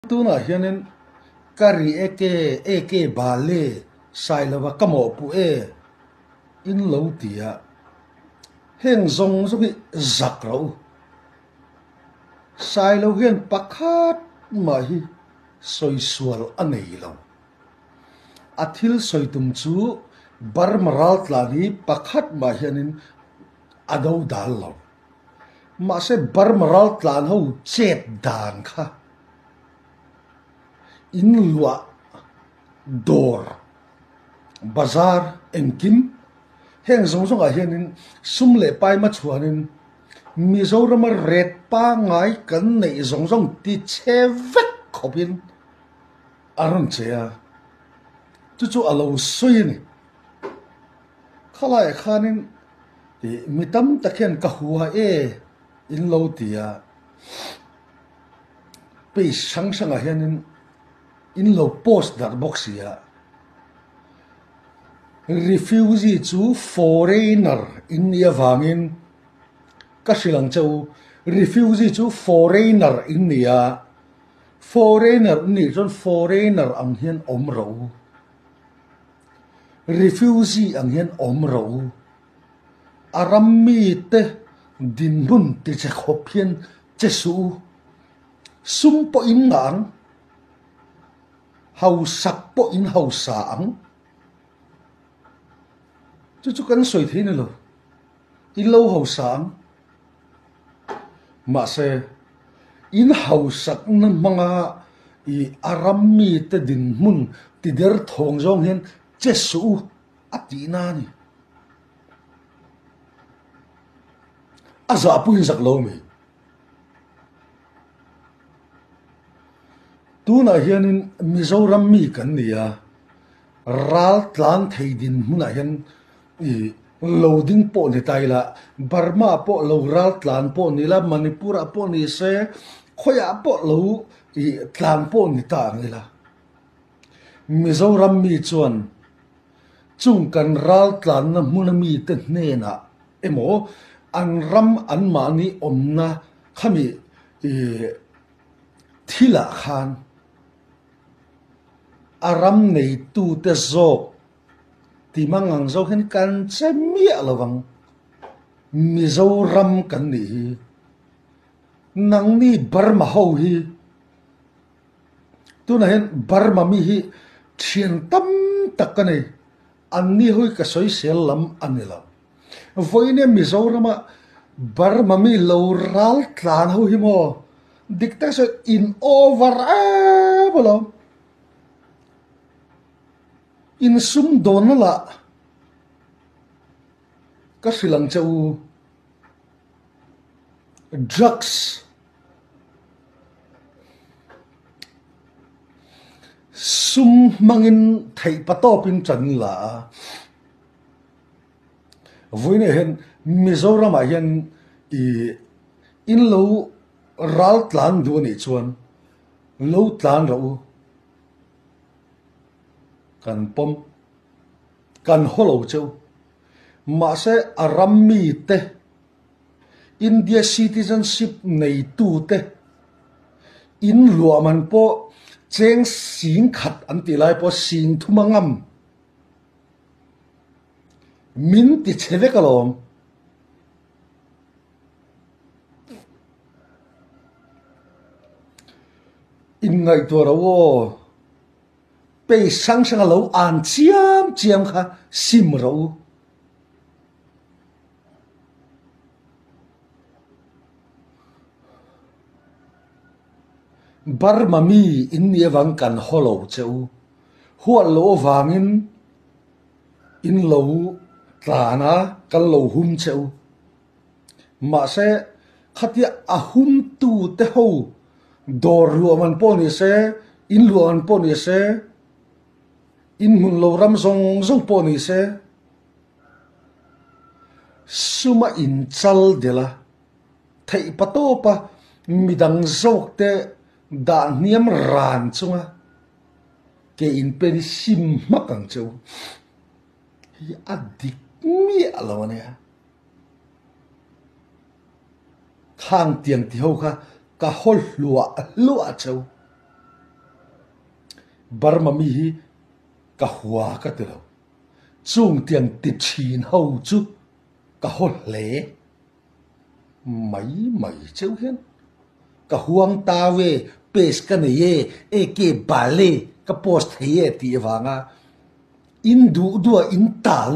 Tunah hianin ka ri eke eke bale Sailova ka mawhpuh e in lo ti a, heng zawng zawng hi zak rawh u. Sailo hian pakhat mah hi sawisual a nei lo. A thil sawi tum chu Burma raltlan hi pakhat mah hianin a do dal lo. Mahse Burma raltlan ho chet dan kha in luah dawr bazar engkim heng zawng zawng ah hianin sum leh pai hmachhuanin Mizorama ret pangngai kan neih zawng zawng ti chhe vek khawpin a rawn che a, chu chu a lo sawi a ni. Khalaiah khanin Ih, mi tam tak hian ka hua e in lo ti a, page hrang hrangah hianin in lo post darh bawk si a. Refugee chu foreigner in nih avangin ka hrilh ang che u, refugee chu foreigner in ni a, foreigner in nih chuan foreigner ang hian awm rawh u. Refugee ang hian awm rawh u. A ram mite dinhmun ti che khawp hian che suh u. Sum pawh in ngah ang. Hausak pawh in hausa ang. Chu chu kan sawi thei ni lo. In lo hausa ang. Mahse, in hausakna hmanga i a ram mite dinhmun ti der thawng zawng hian che suh u a tihna a ni. A zahpuiin zak lo mai. Tunah hianin Mizoram mi kan ni a, ral tlan thei dinhmunah hian I lo ding pawh ni ta ila, Burma pawh lo ral tlan pawh ni ila, Manipur ah pawh ni se, khawiah pawh lo i tlan pawh ni ta ang ila. Mizoram mi chuan chung kan ral tlanna hmuna mite hnenah emaw an ram anmahni awmna khami i thilah khan a ram neitute zawk Ti mang ang zawk hian kan che miah lo vang. Mizoram kan nih hi. Nangni Burma ho hi tunah hian Burma mi hi thian tam tak ka nei. Anni ho hi ka sawisel lam a ni lo. Vawiin Mizorama Burma mi lo ral tlan ho hi maw dik tak sawi in over em alawm. Insumdawnna lah ka hrilh ang che u, drugs sum hmangin theih patawpin tan la a, vawiinah hian Mizoramah hian ih in lo ral tlan duh a nih chuan lo tlan rawh u. Kan pawm, kan haw lo cheu. Mahse a ram mite, India citizenship neitute in luah man pawh cheng sing khat an tih lai pawh sing thum a ngam. Min ti chhe vek alawm. Inngaihtuah ro aw, pei hrang hrang a lo an chiam chiam kha sim ro u. Burma mi in nih avang kan haw lo che u, huat loh avangin in lo tlan a, kan lo hum che u. Mahse, khatia a humtute ho dawr luah man pawh ni se, in luah man pawh ni se, in hmun lo ram zawng zawng pawh ni se, suma inchal delh a, theih patawpa midang zawkte dah hniam ran chunga ke inpen hi sim hmak ang che u. Hei a dik miah lo a nia. Khang tiang ti ho kha ka haw hluah hluah cheu. Burma mi hi ka hua ka ti lo. Chung tiang ti thin ho chu ka haw hle mai mai cheu hian ka huang tau e, pace ka nei e, eke bal e, ka post thei e tih avanga in duh duh a in tal.